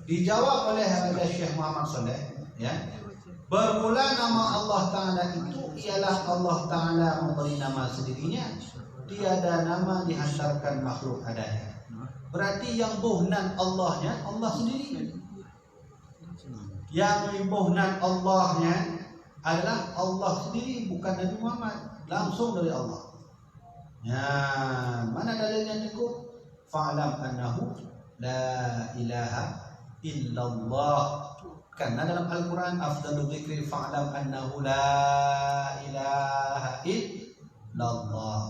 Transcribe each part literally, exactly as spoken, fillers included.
Dijawab oleh, oleh Syekh Muhammad Saleh, ya. Bermula nama Allah Ta'ala itu ialah Allah Ta'ala memberi nama sendirinya. Tiada nama dihantarkan makhluk adanya. Berarti yang boh nan Allahnya, Allah sendiri. Yang boh nan Allahnya adalah Allah sendiri, bukan Nabi Muhammad. Langsung dari Allah. Ya, mana dalilnya cukup? Fa'lam annahu la ilaha illallah. Karena dalam Al-Quran, afdalu dzikri fa'lam annahu la ilaha illallah.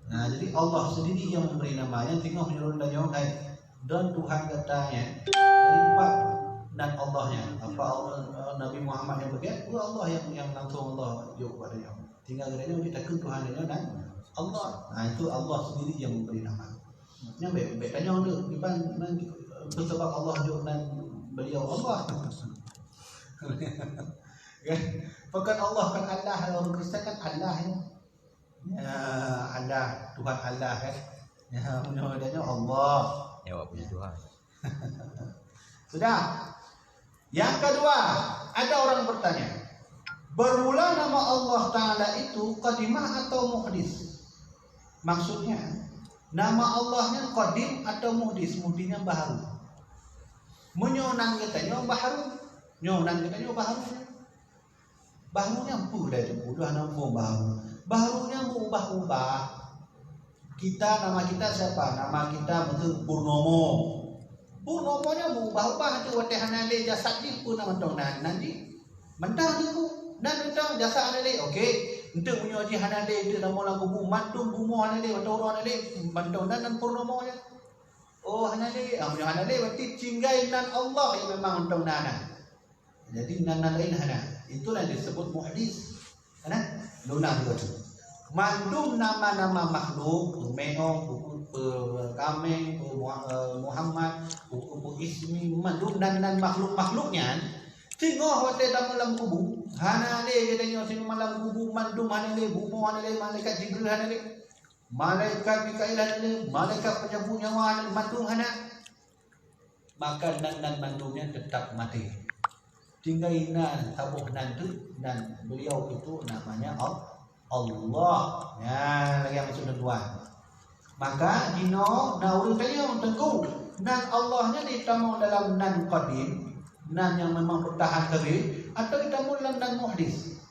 Nah, jadi Allah sendiri yang memberi nama. Yang tengok menyuruh tanya, hai, dan Tuhan katanya, dari empat nan Allahnya. Apa Allah, Nabi Muhammad yang peugah, Allah yang, yang langsung Allah jawab pada dia. Tinggal geutanyoe kita ke Tuhan dia dan Allah. Nah, itu Allah sendiri yang memberi nama. Nyan bèk, bèk tanyong tu, kiban nan, eh, sebab Allah jawab nan beliau Allah. Kan? Bukan Allah, kan Allah, orang Kristen kan Allah, ya. Ya, Allah, Tuhan Allah, kan. Ya, punya adanya Allah. Ya, awak punya Tuhan. Sudah. Yang kedua, ada orang bertanya, bermula nama Allah Ta'ala itu qadimah atau muhdis? Maksudnya, nama Allah nyan qadim atau muhdis? Muhdis nyan baharu. Meunyoe nan geutanyoe baharu, nyoe nan geutanyoe baharu. Baharu nyan peue lé teungku, dua hana muphom baharu. Baharu nyan meuubah-ubah. Kita, nama kita siapa? Nama kita beutôi Purnomo. Purnomo nyan meuubah-ubah tu, watèe hana lé jasad jih pun na mantong nan, nan jih. Mantong teungku, nan mantong jasad hana lé. Oke. Enteuk meunyoe jih hana lé, enteuk lam kubu, mandum bumoe hana lé, mantong uroe hana lé, mantong nan, nan Purnomo nyan. Oh, hana lé. Ah, meunyoe hana lé, berarti tinggai nan Allah nyang memang mantong na. Jadi, nan-nan laén hana. Itulah disebut muhdis. Hana? Luna dua tu. Mandum nama-nama makhluk, meunyoe, bu-, bu-, kameng, bu-, Muha-, eh, Muhammad, bu-, bu-, ismi, mandum nan-nan makhluk-makhluk nyan, singoh watèe tamong lam kubu, hana lé geutanyoe singoh malam kubu, mandum hana lé, bumoe hana lé, malaikat Jibril hana lé, malaikat Mikail hana lé, malaikat peunyabu nyawa hana lé, mandum hana. Maka nan, nan mandum nyan teutap maté. Tinggai na saboh nan teuk, nan beliau itu namanya Al-, Allah. Nyan lagèe maksud tuan. Maka jinoe na ureueng tanyong, teungku, nan Allah nyan jitamong dalam nan qadim, nan nyang memang beutahan keu jih, atawa jitamong dalam nan muhdis?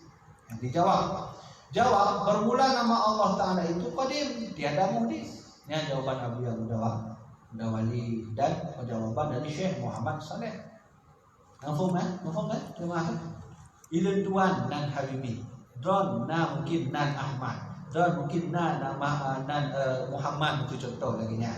Yang dijawab. Jawab, bermula nama Allah Ta'ala itu qadim, tiada muhdis. Nyan jawaban Abu Ya'la Mudawa-, Mudawali dan jawaban dari Syekh Muhammad Saleh. Muphom, eh? Muphom, eh? Jemaah, eh? Ulôn tuan nan Habibi. Droeneuh na mungkin nan Ahmad. Droeneuh mungkin na nama, eh, nan, eh, Muhammad, untuk contoh lagèe nyan.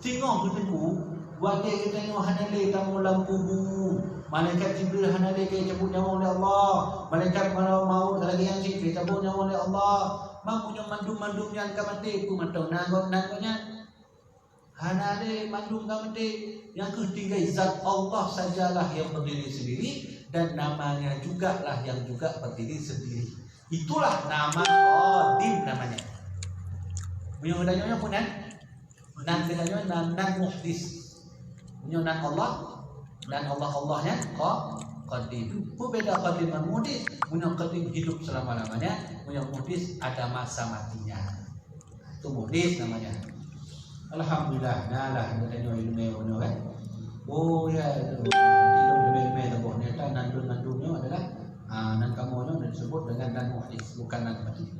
Singoh geuteupeu, watèe geutanyoe hana lé tamong lam kubu, malaikat Jibril hana lé geujabeuet nyawa lé Allah, malaikat maut lagèe nyan cit geujabeuet nyawa lé Allah. Meunyoe mandum-mandum nyan ka maté, peue mantong na gobnyan, gobnyan? Hana lé, mandum ka maté. Nyang kheueh tinggai zat Allah sajalah yang berdiri sendiri dan namanya jugalah yang juga berdiri sendiri. Itulah nama qadim namanya. Meunyoe geutanyoe nyoe peue nan? Nan geutanyoe nan, nan muhdis. Meunyoe nan Allah, nan Allah, Allah nyan qa-, qadim. Peue beda qadim ngon muhdis? Meunyoe qadim hidup selama-lamanya, meunyoe muhdis ada masa matinya. Itu muhdis namanya. Alhamdulillah, nah lah geutanyoe ileumèe nyoe kan. Oh ya, itu. Ileumèe-ileumèe saboh. Nyata nan dum, nan dum nyoe adalah, ah, nan kamoe nyoe disebut dengan nan muhdis, bukan nan qadim.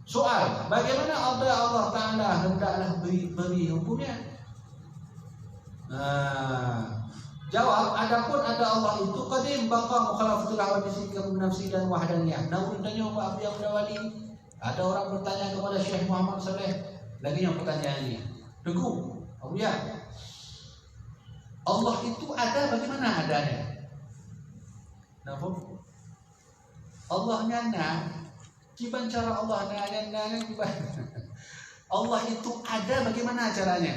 Soal, bagaimana Allah, Allah Ta'ala hendaklah beri, beri hukumnya? Ah, jawab, adapun ada Allah itu qadim, baqa, mukhalafatul hawaditsi, nafsi dan wahdaniyah. Namun tanya Pak Abu Abdul Wali, ada orang bertanya kepada Syekh Muhammad Saleh, lagèe nyan pertanyaan ni. Teungku, Abu Ya, Allah itu ada bagaimana adanya? Napa? Allah nyan na, kiban cara Allah na, nyan na, nyan kiban. Allah itu ada bagaimana caranya?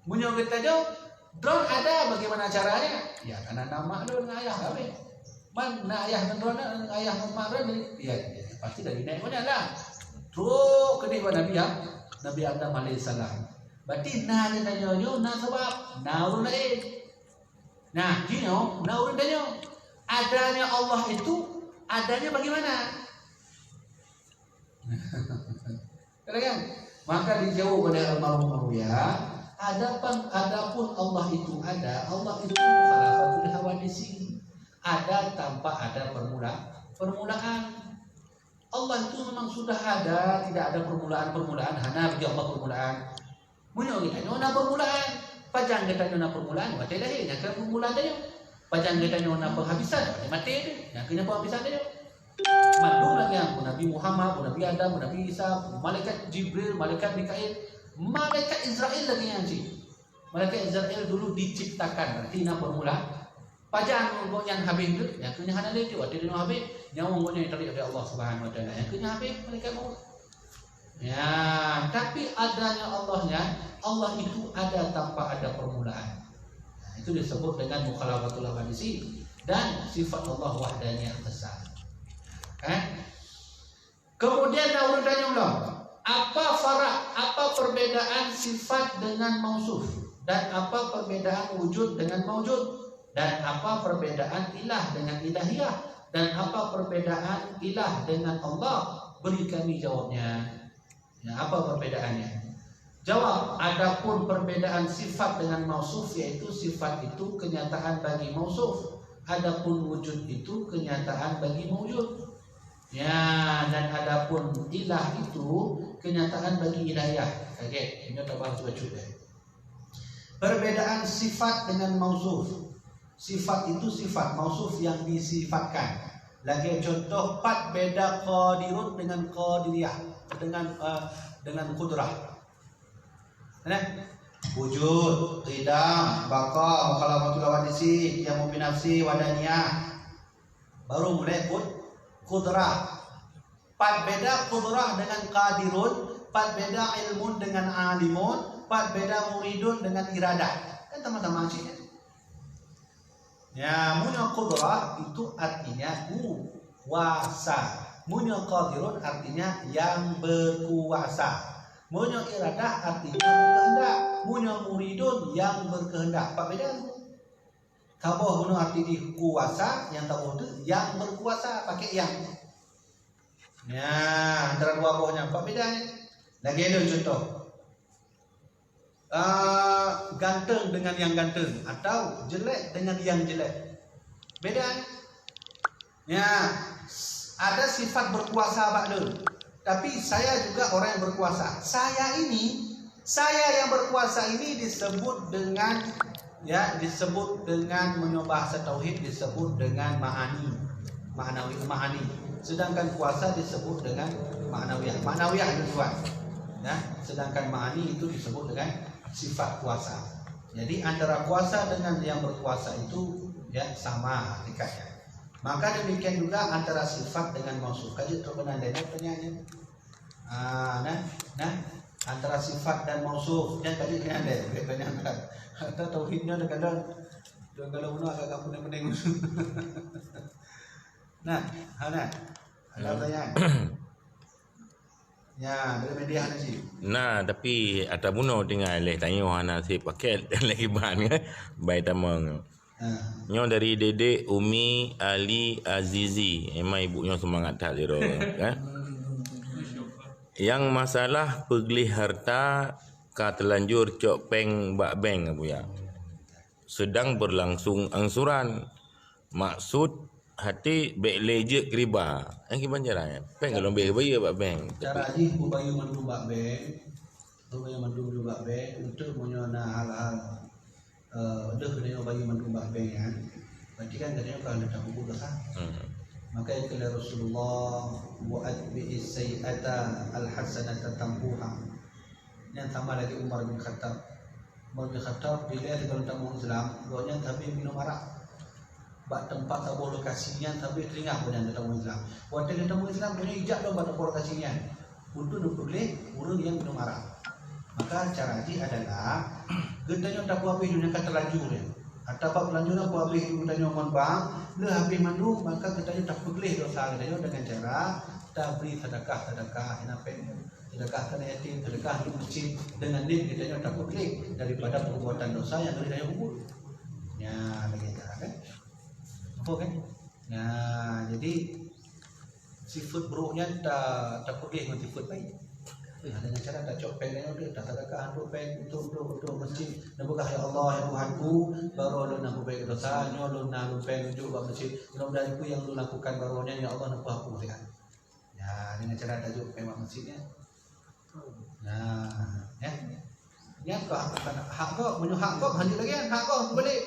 Meunyoe geutanyoe, droe ada bagaimana caranya? Ya, karena na mak lôn, na ayah lôn. Man na ayah ngon droe, na ayah ngon mak droe, ya, ya, pasti dari nenek moyang lah. Trok keudéh bak Nabi, ya, Nabi Adam alaihissalam. Berarti na geutanyoe nyoe na sabab, na ureuëng laén. Nah, jinoe na ureuëng tanyoe. Adanya Allah itu, adanya bagaimana? Kata kan? Maka dijawab oleh almarhum Muawiyah, adapun, adapun Allah itu ada, Allah itu mukhalafatul hawadisi. Ada tanpa ada permula, permulaan. Allah itu memang sudah ada, tidak ada permulaan-permulaan, hana bagi Allah permulaan. Meunyoe geutanyoe na permulaan, pajan geutanyoe na permulaan, watée lahé, nyang keuh permulaan tanyoe. Pajan geutanyoe na penghabisan, watée maté teuh, nyang keuh na penghabisan tanyoe. Mandum lagée nyan, Nabi Muhammad, Nabi Adam, Nabi Isa, malaikat Jibril, malaikat Mikail, malaikat Israel lagée nyan cit. Malaikat Israel dulu diciptakan, berarti na permulaan. Pajan gobnyan habéh geuh, nyang keuh nyan hana lé teuh, watée jinoe habéh, nyawa gobnyan jitarék oleh Allah Subhanahu Wa Taala. Nyang keuh nyan habéh, malaikat maut. Ya, tapi adanya Allah nyan, Allah itu ada tanpa ada permulaan. Nah, itu disebut dengan mukhalafatul hawadisi dan sifat Allah wahdaniyah besar. Eh? Kemudian na ureuëng tanyong lom, apa farak, apa perbedaan sifat dengan mausuf, dan apa perbedaan wujud dengan maujud, dan apa perbedaan ilah dengan ilahiyah, dan apa perbedaan ilah dengan Allah? Beri kami jawabnya. Ya, apa perbedaannya? Jawab, adapun perbedaan sifat dengan mausuf, yaitu sifat itu kenyataan bagi mausuf, adapun wujud itu kenyataan bagi maujud. Ya, dan adapun ilah itu kenyataan bagi ilahiyah. Kaget, ini tambah cucu deh. Perbedaan sifat dengan mausuf. Sifat itu sifat, mausuf yang disifatkan. Lagée contoh, pat beda qadirun dengan qadiriyah, dengan, eh, dengan qudrah. Nah, wujud, qidam, baqa, mukhalafatul hawadisi, qiyamu binafsi, wahdaniyah. Baru mulai qud-, qudrah. Pat beda qudrah dengan qadirun, pat beda ilmun dengan alimun, pat beda muridun dengan iradah. Kan sama-sama cit, kan? Ya, meunyoe qudrah itu artinya kuasa. Meunyoe qadirun artinya yang berkuasa. Meunyoe iradah artinya berkehendak. Meunyoe muridun yang berkehendak. Pat beda tu. Saboh bunoe arti jih kuasa, nyang saboh tu yang berkuasa, pakai yang. Ya, antara dua boh nyan, pat beda nyan. Lagée lôn contoh. Ah, ganteng dengan yang ganteng atau jelek dengan yang jelek. Beda nyan. Ya, ada sifat berkuasa bak lôn. Tapi saya juga orang yang berkuasa. Saya ini, saya yang berkuasa ini disebut dengan, ya, disebut dengan, meunyoe bahasa tauhid disebut dengan ma'ani. Ma'nawi, ma'ani. Sedangkan kuasa disebut dengan ma'nawiyah. Ma'nawiyah itu kuat. Ya, sedangkan ma'ani itu disebut dengan sifat kuasa. Jadi antara kuasa dengan yang berkuasa itu, ya, sama hakikatnya. Maka demikian juga antara sifat dengan mausuf. Ka jeuet trok keunan lé, na peunyaji. Ah, nah, nah, antara sifat dan mausuf, nyan ka jeuet keunan lé, ka jeuet keunan lé. Atau tauhid nyoe kadang, kadang bunoe agak-agak peuneng-peuneng. Nah, ha, nah. Ada pertanyaan? Ya, dari media hana cit. Nah, tapi ata bunoe tinggai lé tanyoe hana sép paket lagi ban, kan? Bai tamong. Ha. Nyoe dari Dedek Umi Ali Azizi. Emang ibu nyoe semangat that sidroe, kan? Yang masalah peugleh harta ka telanjur cok péng bak bank, Abuya. Sedang berlangsung angsuran. Maksud haté bék lé jeuet keu riba. Nyang kiban cara nyan. Péng ka lôn bri bayeue bak bank. Cara jih peubayeue mandum bak bank, peubayeue mandum bak bank, untuk meunyoe na hal-hal, eh, deuh geutanyoe bayeue mandum bak bank nyan, berarti kan geutanyoe ka lheueh tapeubuet desya. Hmm. Maka geukheun lé Rasulullah, "Wa atbi'is sayyi'ata al-hasanata tamhuha." Nyan sama lagée Umar bin Khattab. Umar bin Khattab, dilée sigohlom tamong Islam, gobnyan sabe minum arak. Bak teumpat saboh lokasi nyan sabe teuingat gobnyan tamong Islam. Watée geutanyoe tamong Islam, gobnyan ijak lom bak teumpat lokasi nyan untuk neupeugleh ureuëng nyang minum arak. Maka cara jih adalah geutanyoe tapeuabéh donya ka teulanjur nyan. Atawa peulanjur nyan peuabéh geutanyoe ngon bank, lheueh habéh mandum, maka geutanyoe tapeugleh desya geutanyoe dengan cara tabri sedekah-sedekah, ina péng. Sedekah keu aneuk yatim, sedekah di masjid, dengan nin geutanyoe tapeugléh daripada perbuatan dosa nyang geutanyoe peubuet. Nyan lagèe nyan kan. Apa kan? Nah, jadi sifat buruk nyan ta tapeugléh ngon sifat baik. Nah, dengan cara tacok péng nyoe deh, tasedekah untuk péng, untuk, untuk, untuk masjid. Neupeugah, "Ya Allah, ya Tuhanku, baroe lôn na peubuet dosa, nyoe lôn na lôn péng untuk bak masjid. Mudah-mudahan peue nyang lôn lakukan baroe nyan, ya Allah, neupeuhapus, ya." Ya, dengan cara tajok péng bak masjid nyan. Nah, ya. Nyan kok hak, hak kok, meunyoe hak kok, hanjeuet lagèe nyan, hak kok, balik.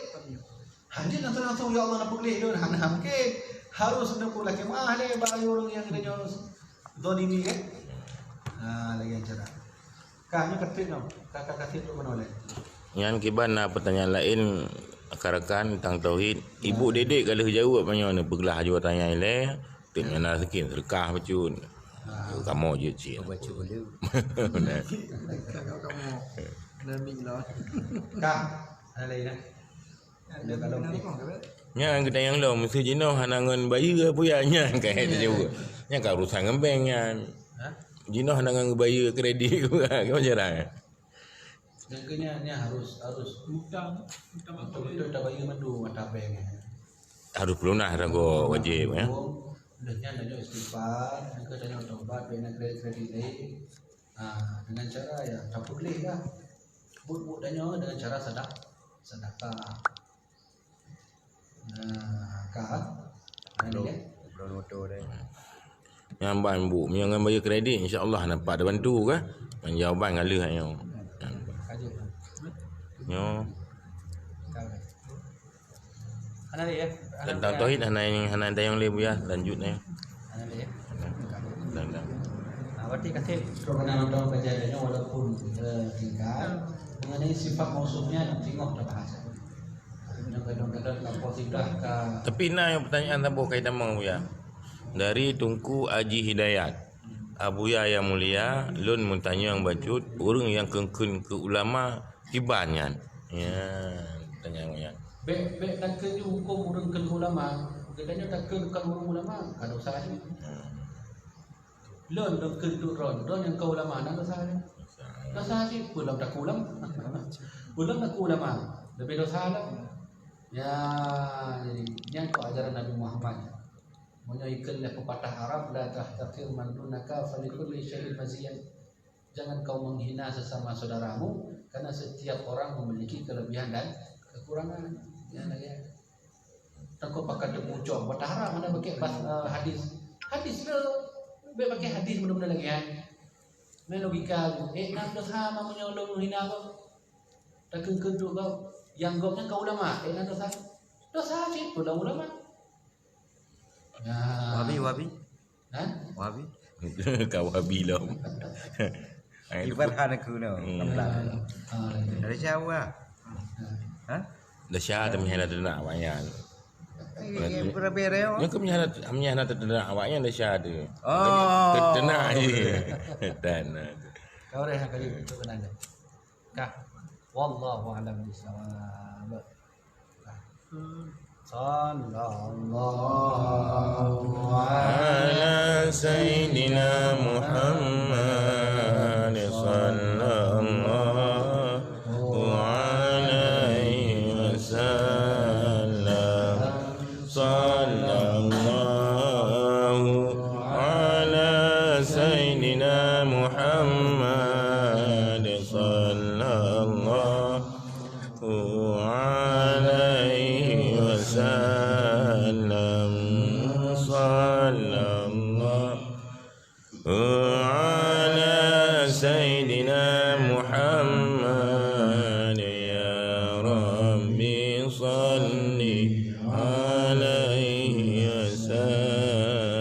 Hanjeuet langsung-langsung, "Ya Allah, neupeugleh lôn." Hana mungkin. Harus neupeugleh meuah lé bak ureueng nyang geutanyoe zalimi, kan? Nah, lagèe nyan cara. Ka, nyoe ka trép nyoe. Ka, ka, ka trép tu keunoe lé. Nyan kiban na peutanyaan laén, rakan-rakan, tentang tauhid. Ibu Dedek ka lheueh jaweueb meunyoe neupeuglah aju tanya ilée, teuk nyan na sikit seudeukah bacut. Kamoe jeuet cit. Bacut dulu. Benar. Ka, ada lain dah. Nyan geutanyong lom, meuseu jinoe hana ngon bayeue peue ya nyan ka jaweueb. Nyan ka urusan ngon bank nyan. Hah? Jinoe hana ngon bayeue kredit peue ya, macam mana? Sedangkan nyan, nyan harus, harus utang, utang betul-betul tabayeue mandum mata bank nyan. Harus pelunas ragoe wajéb, ya. Lheueh nyan tanyoe istighfar, nyang keu tanyoe taubat, bèk na kredit-kredit laén. Ha, dengan cara ya tapeugleh lah. Buet-buet tanyoe dengan cara sedak-, sedekah. Nah, ka. Nah, ni kan. Belum motor deh. Nyan ban bu, meunyoe ngon bayeue kredit, insya-Allah nampak dibantu kah? Ngon jawaban ka lheueh nyoe. Nyoe. Hana lé, ya? Tentang tauhid hana nyang, hana tayang lé, Buya. Lanjut, ya. Hana lé, ya? Dan, dan. Ah, berarti kasih. Perkenalkan kajian nyoe walaupun, eh, singkat, mengenai sifat mausufnya nak tengok dah bahas. Kadang-kadang ka positif ka. Tapi na nyang pertanyaan saboh kaitan ngon Buya. Dari Teungku Aji Hidayat. Abuya nyang mulia, lôn meutanyong bacut, ureueng nyang kheun-kheun keu ulama kiban nyan? Ya, tanyong nyan. Bèk, bèk takheun ju huköm ureueng kheun keu ulama. Geutanyoe takheun kon ureueng ulama, ka dosa jih. Hmm. Lôn, lôn kheun duek droe, droe nyang kon ulama, na dosa jih. Dosa. Dosa jih, peue lom takheun ulama. Peue lom takheun ulama, leubeh dosa lom. Ya, jadi, nyan kok ajaran Nabi Muhammad. Meunyoe ikheun lé pepatah Arab, "La tahtakir man dunaka, fa li kulli syai'in maziyah." Jangan kau menghina sesama saudaramu, karena setiap orang memiliki kelebihan dan kekurangan. Ya, ya. Teuka pakat teupucok, pepatah Arab mana pakai bas, eh, hadis. Hadis le, bèk pakai hadis beuna-beuna lagèe nyan. Meunan logika tu. Eh, na dosa meunyoe lôn hina kau. Takheun-kheun duek kau. Nyang gobnyan ka ulama, eh, na dosa. Dosa cit, peue lom ulama. Nah. Wahabi, Wahabi. Hah? Wahabi. Ka Wahabi lom. Ai, Iban tu hana keunoe, hmm. Kembang. Ah, iya. Dari Jawa. Hah? Dari Jawa tu meuhana teunak awaknyan. Iya, berapa ya, Reo? Nyan keuh meuhana, meuhana teunak awaknyan dari Jawa tu. Oh. Teunak je. Dan, eh, kau dah yang kali itu kenal. Kah. Wallahu a'lam bishawab. Sallallahu ala sayyidina Muhammad, sallallahu alaihi wasallam. Sallallahu ala sayyidina Muhammad, sallallahu alaihi wasallam. Sallallahu ala sayyidina Muhammad, ya Rabbi, salli alaihi wasallam.